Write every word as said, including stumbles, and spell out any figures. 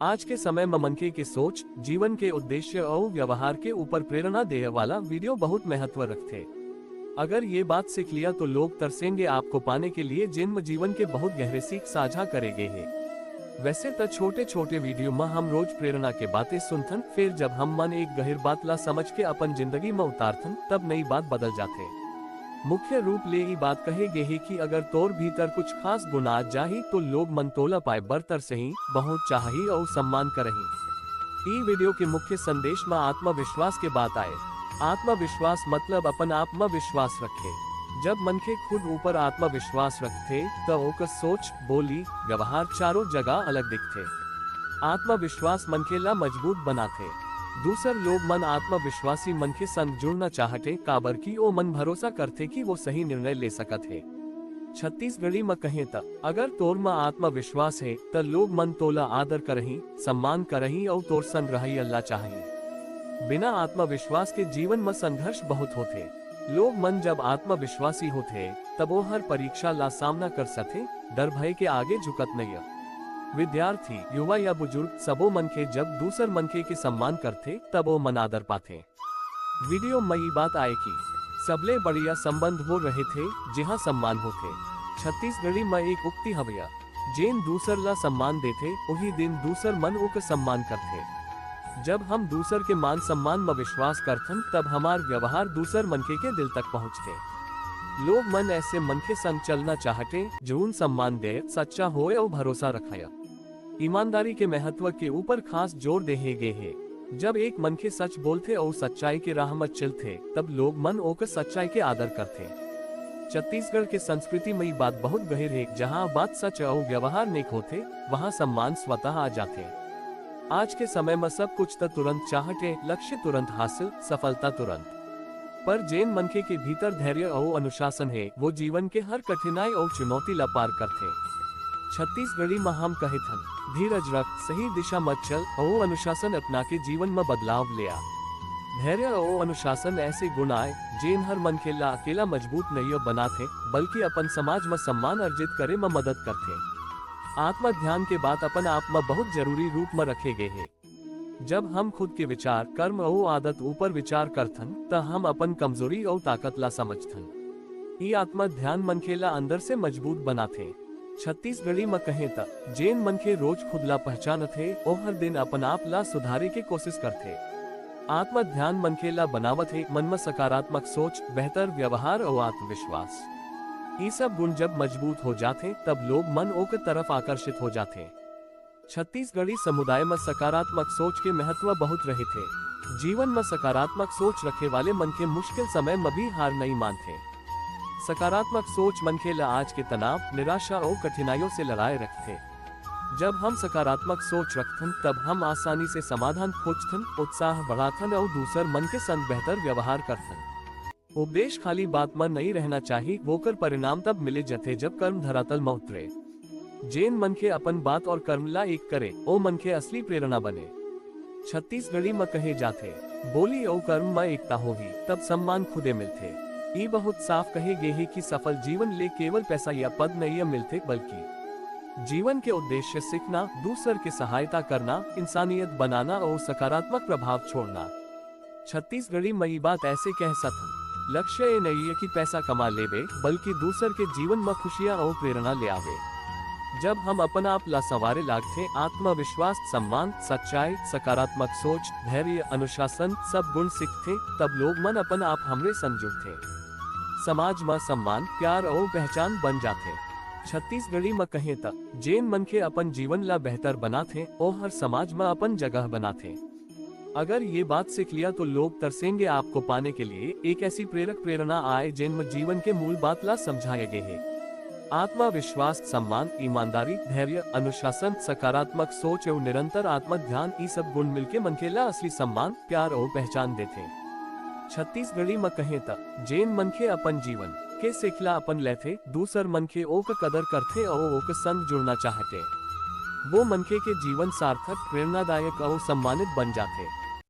आज के समय म मनखे के सोच, जीवन के उद्देश्य अउ व्यवहार के ऊपर प्रेरणा देय वाला वीडियो बहुत महत्व रखथे। अगर ये बात सीख लिया तो लोग तरसेंगे आपको पाने के लिए, जेन म जीवन के बहुत गहरे सीख साझा करे गे हे। वैसे त छोटे-छोटे वीडियो म हम रोज प्रेरणा के बातें सुनथन, फिर जब हम मन एक गहिर बात ला समझ के अपन जिंदगी म उतारथन, तब नई बात बदल जाथे। मुख्य रूप ले ई बात कहे गे हे कि अगर तोर भीतर कुछ खास गुण आ जाही, तो लोग मन तोला पाए बर तरसही, बहुत चाहही अउ सम्मान करही। ई वीडियो के मुख्य संदेश म आत्मविश्वास के बात आए। आत्मविश्वास मतलब अपन आप म विश्वास रखे। जब मनखे खुद ऊपर आत्मविश्वास रखथे, त ओकर सोच, बोली, व्यवहार चारों जगह अलग दिखथे। आत्मविश्वास मनखे ला मजबूत बनाथे। दूसर लोग मन आत्मविश्वासी मनखे संग जुड़ना चाहथे, काबर कि ओ मन भरोसा करथे कि वो सही निर्णय ले सकत हे। छत्तीसगढ़ी म कहें त, अगर तोर म आत्मविश्वास हे, त लोग मन तोला आदर करही, सम्मान करही अउ तोर संग रहई ला चाहही। बिना आत्मविश्वास के जीवन म संघर्ष बहुत होथे। लोग मन जब आत्मविश्वासी होथे, तब ओ हर परीक्षा ला सामना कर सकथे, डर भय के आगे झुकत नइय। विद्यार्थी, युवा या बुजुर्ग, सबो मनखे जब दूसर मनखे के सम्मान करथे, तब ओ मन आदर पाथे। वीडियो म ई बात आए कि सबले बढ़िया संबंध वो रहे थे, जिहां सम्मान होथे। छत्तीसगढ़ी म एक उक्ति हवय, "जेन दूसर ला सम्मान देथे, उही दिन दूसर मन ओकर सम्मान करथे।" जब हम दूसर के मान सम्मान म विश्वास करथन, तब हमार व्यवहार दूसर मनखे के दिल तक पहुंचथे। लोग मन ऐसे मनखे संग चलना चाहथे, जऊन सम्मान दे, सच्चा होय अउ भरोसा रखाय। ईमानदारी के महत्व के ऊपर खास जोर देहे गे हे। जब एक मनखे सच बोलथे अउ सच्चाई के राह म चलथे, तब लोग मन ओकर सच्चाई के आदर करथे। छत्तीसगढ़ के संस्कृति म ई बात बहुत गहिर हे, जहां बात सच अउ व्यवहार नेक होथे, वहां सम्मान स्वतः आ जाथे। आज के समय म सब कुछ त तुरंत चाहथे, लक्ष्य तुरंत हासिल, सफलता तुरंत। पर जेन मनखे के भीतर धैर्य अउ अनुशासन हे, वो जीवन के हर कठिनाई अउ चुनौती ला पार करथे। छत्तीसगढ़ी म हम कहिथन, "धीरज रख, सही दिशा म चल, अउ अनुशासन अपना के जीवन म बदलाव ले आ।" धैर्य अउ अनुशासन ऐसे गुण आय, जेन हर मनखे ला अकेला मजबूत नइय बनाथे, बल्कि अपन समाज म सम्मान अर्जित करे म मदद करथे। आत्म ध्यान के बात अपन आप म बहुत जरूरी रूप म रखे गे हे। जब हम खुद के विचार, कर्म अउ आदत ऊपर विचार करथन, त हम अपन कमजोरी अउ ताकत ला समझथन। ई आत्म ध्यान मनखे ला अंदर से मजबूत बनाथे। छत्तीसगढ़ी म कहें त, जेन मनखे रोज खुद ला पहचानथे, ओ हर दिन अपन आप ला सुधारे के कोशिश करथे। आत्म ध्यान मनखे ला बनावत हे मन म सकारात्मक सोच, बेहतर व्यवहार अउ आत्मविश्वास। ई सब गुण जब मजबूत हो जाथे, तब लोग मन ओकर तरफ आकर्षित हो जाथे। छत्तीसगढ़ी समुदाय म सकारात्मक सोच के महत्व बहुत रहिथे। जीवन म सकारात्मक सोच रखे वाले मनखे मुश्किल समय म भी हार नइ मानथे। सकारात्मक सोच मनखे ला आज के तनाव, निराशा अउ कठिनाइयों से लड़ाए रखथे। जब हम सकारात्मक सोच रखथन, तब हम आसानी से समाधान खोजथन, उत्साह बढ़ाथन अउ दूसर मन के संग बेहतर व्यवहार करथन। उपदेश खाली बात म नइ रहना चाही, वोकर परिणाम तब मिले जथे जब कर्म धरातल म उतरे। जेन मनखे अपन बात और कर्म ला एक करे, ओ मनखे असली प्रेरणा बने। छत्तीसगढ़ी म कहे जाथे, "बोली अउ कर्म म एकता होही, तब सम्मान खुदे मिलथे।" ई बहुत साफ कहे गे हे कि सफल जीवन ले केवल पैसा या पद नइ मिलथे, बल्कि जीवन के उद्देश्य सीखना, दूसर के सहायता करना, इंसानियत बनाना अउ सकारात्मक प्रभाव छोड़ना। छत्तीसगढ़ी म ई बात ऐसे कह सकथन, लक्ष्य ए नइये कि पैसा कमा लेबे, बल्कि दूसर के जीवन म खुशियां अउ प्रेरणा ले आवे। जब हम अपन आप ला संवारे लागथे, आत्मविश्वास, सम्मान, सच्चाई, सकारात्मक सोच, धैर्य, अनुशासन, सब गुण सीखथे, तब लोग मन अपन आप हमरे संग जुड़थे। समाज म सम्मान, प्यार अउ पहचान बन जाथे। छत्तीसगढ़ी म कहें त, जेन मनखे अपन जीवन ला बेहतर बनाथे, ओ हर समाज म अपन जगह बनाथे। अगर ये बात सीख लिया तो लोग तरसेंगे आपको पाने के लिए, एक ऐसी प्रेरक प्रेरणा आए जेन म जीवन के मूल बात ला समझाए गे हे। आत्मविश्वास, सम्मान, ईमानदारी, धैर्य, अनुशासन, सकारात्मक सोच अउ निरंतर आत्म ध्यान, ई सब गुण मिलके मनखे ला असली सम्मान, प्यार अउ पहचान देथे। छत्तीसगढ़ी म कहें त, जेन मनखे अपन जीवन के सीख ला अपन लेथे, दूसर मनखे ओकर कदर करथे अउ ओकर संग जुड़ना चाहथे, वो मनखे के जीवन सार्थक, प्रेरणादायक अउ सम्मानित बन जाथे।